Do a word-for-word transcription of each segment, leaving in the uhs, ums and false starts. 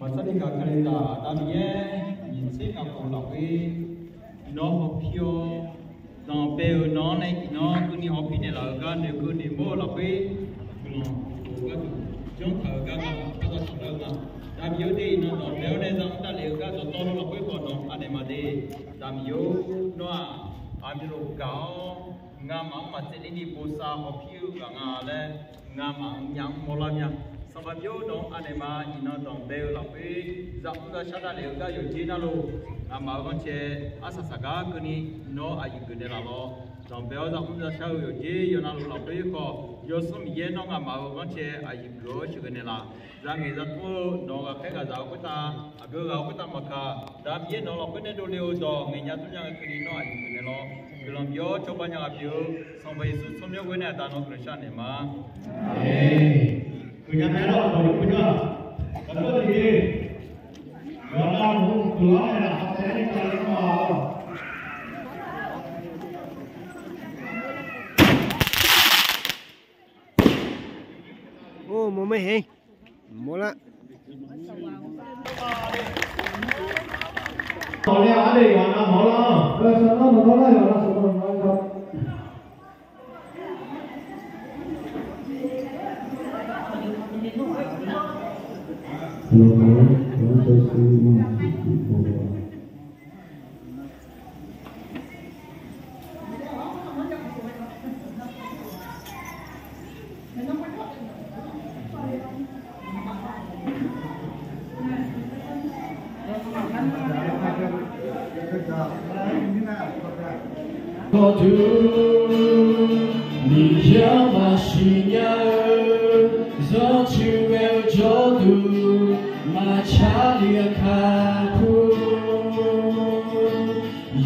Maqsar ni gaq kale taq, Aqda Miqyaer, nyiq tser ngaq khof lafkhoer, iqnan hawpir-awr, danqbae-eu nan-anr nae iqnan keuvni hawpir naeqlaf-eu gar noeqkeuv noeqmawr-eu lafkhoer, guiqlanq khof-eu gharduq janr taq-eu gar ghaq paqzaq taq lar-eu ma. Aqda Miqyaer de, iqnan danqbae-awr nae zaqmr davlef-eu gar dawqtawvluf lafkhoer khawf nawq-anr anaeq maqde. Aqda Miqyaer-or, nawr-aq, aqmyanluf gaq-awr, ngamaf-anr maqtsaevler ni bosav hawpir-eu ghaq nga laer, ngamaf-anr nya-anr mawrlar mya. Sanqpaq Miqyaer-or, nawq-anr anaeq ma. Iqnan danqbae-eu lafkhoer zaqmr zaqshar davlef-eu gar yawqjeq navluf, ngamaf-euq ghanrcae arsaq saqgar keuvni nawr aqyuif geuf naeqlaf lawr. Danqbae-awr zaqmr zaqshar-eu yawqjeq yawqnavluf lafkhoer khawf, Yawsanr Miqyaer nawr ngamaf-euq ghanrcae aqyuif geuf-awr sheuqghae naeqlaf. Zaqngaeq zaqtur-eu nawq-euq ghaqkhaer ghaqzaq-eu khoertav, aqgeu ghaq-eu khoertav maqkaq, Aqda Miqyaer nawq lafkhoer nae dovle-eu dawq ngaeqnya tmrnya-eu keuvni nawr aqyuif geuf naeqlaf lawr. Guiqlanq bif-awr cawba nya ghaq pyeuf-eu Sanqpaq Yeqsur tsawrmyanr ghoer nae Aqda nawr guiqlanq shar naeq ma. Aqmeq. Guiqlanq naeq lawr, guiqlanq naeq lawr. Or, mawrmaer hae. Mawrlar. Gawqduq Miqyaer-anr maqsiq nya-eu, zanrcuiv ghae-eu jawrduq maqcar lef-a kar pur.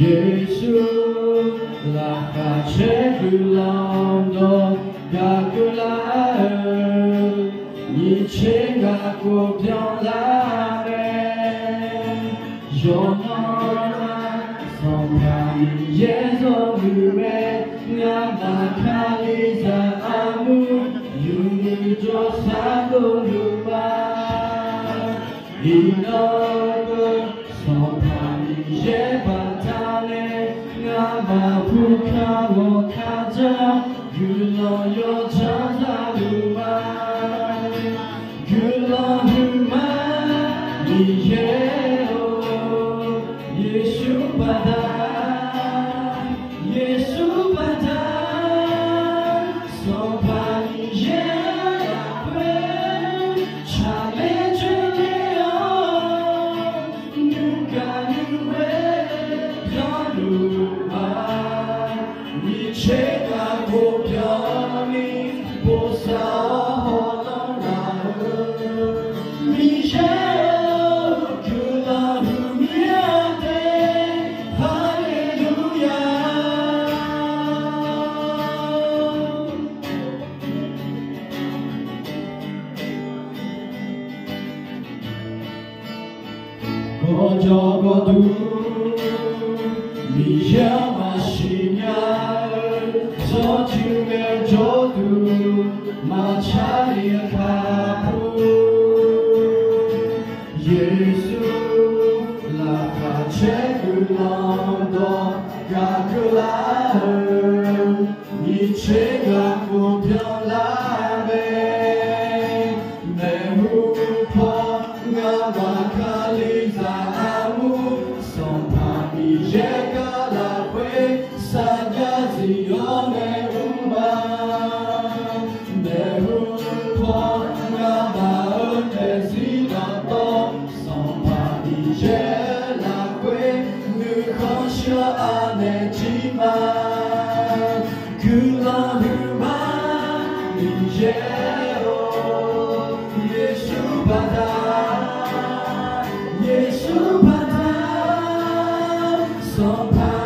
Yeqsur laqkhaq caer guiqlanq dawq gaq keuvlar-eu, nyiq tser ngaq khof byanlar mae. Yawqnan Sanqpaq Miqyaer zawduq mae, ngamaf Kalizaq armur yawmuiq jawrsar dovluf ma. Iqnan-eu Sanqpaq Miqyaer baqdanae, ngamaf purkar ghawqkar dzar guiqlanq yawdzanr zaluf ma. Guiqlanq huiqma Miqyaer-or, Yeqsur baqda, Yeqsur baqda, Sanqpaq Miqyaer lafkhoer tsaqler dzoerler-awr, nuigaq nuighoer byanluf ma. Nyiq tser ngaq khof byanni bosav-awr hawlanr laf-eu, Miqyaer-or, guiqlanq huiqmya de. Haleluya. Gawqjawq gawqduq Miqyaer-anr maqsiq nya-eu, zanrcuiv ghae-eu jawrduq maqcar lef-a kar pur. Yeqsur laqkhaq caer guiqlanq dawq gaq keuvlar-eu, nyiq tser ngaq khof byanlar mae. Maeqhu paw ngamaf Kalizaq armur, Sanqpaq Miqyaer gar lafkhoer sarjax zif-awr nae mr ma. Maeqhu paw ngamaf-euq daefzir dawqtawv, Sanqpaq Miqyaer lafkhoer nuikhanr shir-awr anaeq jir ma. Guiqlanq huiqma Miqyaer-or, Yeqsur baqda, Yeqsur baqda, Sanqpaq